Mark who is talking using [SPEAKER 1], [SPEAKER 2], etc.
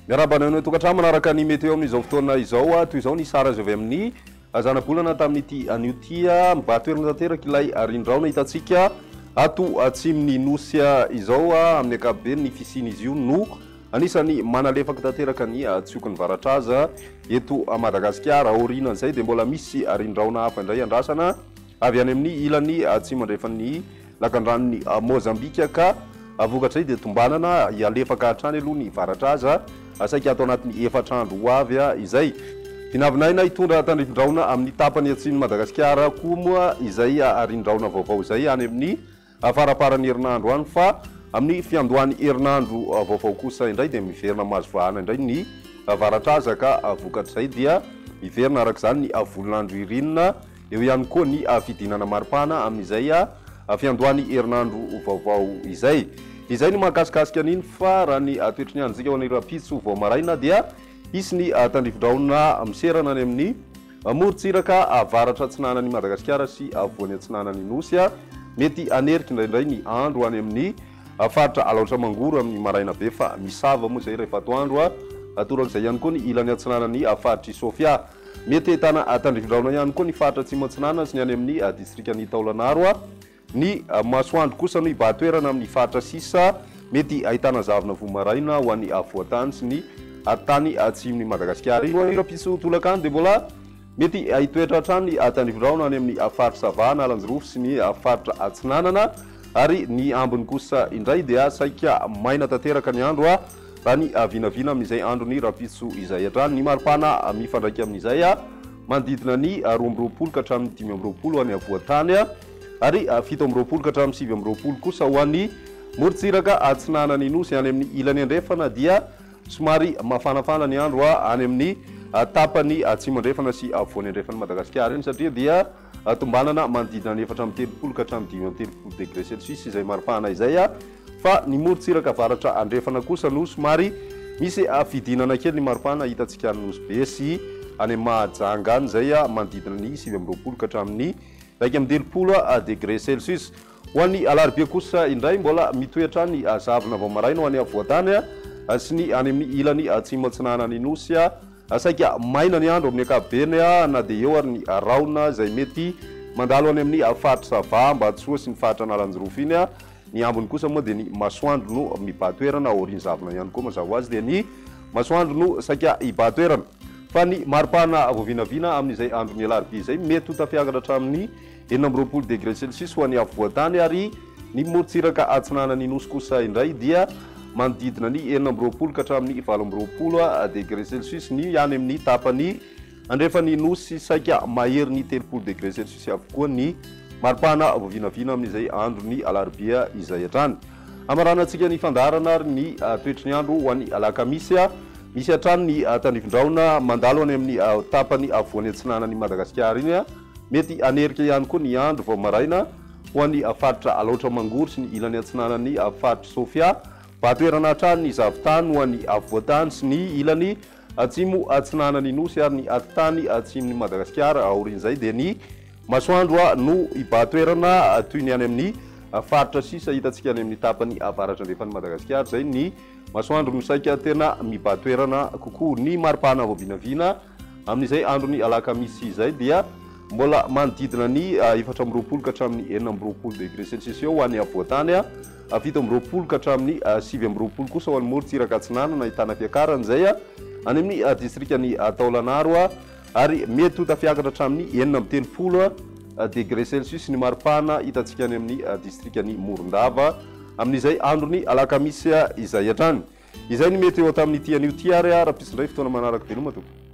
[SPEAKER 1] Miarahaba anao any an-tokantrano manaraka ny météo amin'izao fotoana izao. Toy izao ny sary azo avy amin'ny zanabolana tamin'ity anio ity. Mibahan toerana tanteraka ilay rindraona hitantsika ato atsimon'ny Nosy izao. Amin'ny ankapobeny ny fisian'izy io no anisan'ny manalefaka tanteraka ny tsiokin'ny varatraza eto Madagasikara. Aorianan'izay dia mbola misy rindraona hafa indray andrasana avy any amin'ny ilany atsimo andrefan'ny Lakandranon'i Mozambika ka vokatr'izay dia tombanana hialefaka hatrany aloha ny varatraza saika ato anatin'ny efatra andro ho avy izay. Vinavinaina hitondra tandrifin-drahona amin'ny tapany atsimon'i Madagasikara koa moa izay rindrahona vaovao izay any amin'ny faramparan'ny herinandro any fa amin'ny fiandohan'ny herinandro vaovao kosa indray dia miverina mahazo vahana indray ny varatraza ka vokatr'izay dia miverina araka izany ny volon'andro ririnina. Eo ihany koa ny fidinana maripana amin'izay fiandohan'ny herinandro vaovao izay. Izay no mahakasikasika an'iny fa raha ny toetry ny androntsika ho an'ny rahampitso vao maraina dia hisy ny tandrifindrahona miserana any amin'ny morontsiraka avaratra atsinanan'i Madagasikara sy afovoany atsinanan'ny Nosy. Mety hanerika indraindray ny andro any amin'ny faritra Alaotra Mangoro amin'ny maraina be fa misava moa izay rehefa atoandro. Torak'izay ihany koa ny ilany atsinanan'ny faritr'i Sofia. Mety ahitana tandrifindrahona ihany koa ny faritra Atsimo Atsinanana sy ny any amin'ny distrikan'i Taolagnaro. Ny masoandro kosa no hibahan-toerana amin'ny faritra sisa. Mety ahitana zavona vao maraina ho an'ny afovoan-tany sy ny tany atsimon'i Madagasikara. Eo rahampitso tolakandro dia mbola mety hitoetra hatrany tandrifindrahona any amin'ny faritra Sava, Analanjirofo sy ny faritra Atsinanana ary ny ambiny kosa indray dia saika maina tanteraka ny andro. Raha ny vinavina amin'izay andron'ny rahampitso izay hatrany, ny maripana mifandraika amin'izay manodidina ny 22 ka hatramin'ny 25 ho an'ny afovoan-tany ary 27 ka hatramin'ny 29 kosa ho an'ny morontsiraka atsinanan'ny Nosy. Any amin'ny ilany andrefana dia somary mafanafana ny andro any amin'ny tapany atsimo andrefana sy afovoany andrefan'i Madagasikara iny satria dia tombanana manodidina ny 34 ka hatramin'ny 35 degré celsius izay maripana izay. Fa ny morontsiraka avaratra andrefana kosa no somary misy fidinana kely ny maripana hitantsika any Nosy Be sy any Mahajanga any izay manodidina ny 29 ka hatramin'ny 31 degré celsius. Ho an'ny alarobia kosa indray mbola mitohy hatrany zavona vao maraina ho any afovoan-tany sy ny any amin'ny ilany atsimo atsinanan'ny Nosy. Saika maina ny andro amin'ny ankapobeny na dia eo ary ny rahona izay mety mandalo any amin'ny faritra Sava, Ambatosoa sy ny faritra Analanjirofo iny. Ny ambiny kosa moa dia ny masoandro no mibahan-toerana, aorian'ny zavona ihany koa mazava ho azy dia ny masoandro no saika hibahan-toerana. Fa ny maripana voavinavina amin'izay andron'ny alarobia izay mety ho tafiakatra hatramin'ny 26 degré celsius ho an'ny afovoan-tany ary ny morontsiraka atsinanan'ny Nosy kosa indray dia manodidina ny 26 ka hatramin'ny 28 degré celsius ny any amin'ny tapany Andrefan'ny Nosy saika mahery ny 30 degré celsius avokoa ny maripana voavinavina amin'izay andron'ny alarobia izay hatrany. Hamaranantsika ny fandaharana ary ny toetry ny andro ho an'ny alakamisy. Misy hatrany ny tandrifindrahona mandalo any amin'ny tapany afovoany atsinanan'i Madagasikara iny. Mety hanerika ihany koa ny andro vao maraina ho an'ny faritra Alaotra Mangoro sy ny ilany atsinanan'ny faritr'i Sofia. Bahatoerana hatrany ny zavon-tany ho an'ny afovoan-tany sy ny ilany Atsimo atsinanan'ny Nosy ary ny atitany atsimon'i Madagasikara. Aorian'izay dia ny masoandro no hibahan-toerana toy ny any amin'ny faritra sisa hitantsika any amin'ny tapany avaratra andrefan'i Madagasikara izay ny masoandro no saika tena mibahan-toerana kokoa. Ny maripana vao vinavina amin'izay andron'ny alakamisy izay dia mbola manodidina ny 24 ka hatramin'ny 26 degré celsius eo ho an'ny afovoan-tany. 27 ka hatramin'ny 29 kosa ho an'ny morontsiraka atsinanana, ahitana fiakarana izay any amin'ny distrikan'i Taolagnaro ary mety ho tafiakatra hatramin'ny 36 degré celsius ny maripana hitantsika any amin'ny distrikan'i Morondava amin'izay andron'ny alakamisy izay hatrany. Izay no mety eo tamin'ity anio ity ary rahampitso indray fotoana manaraka. Veloma tompoko.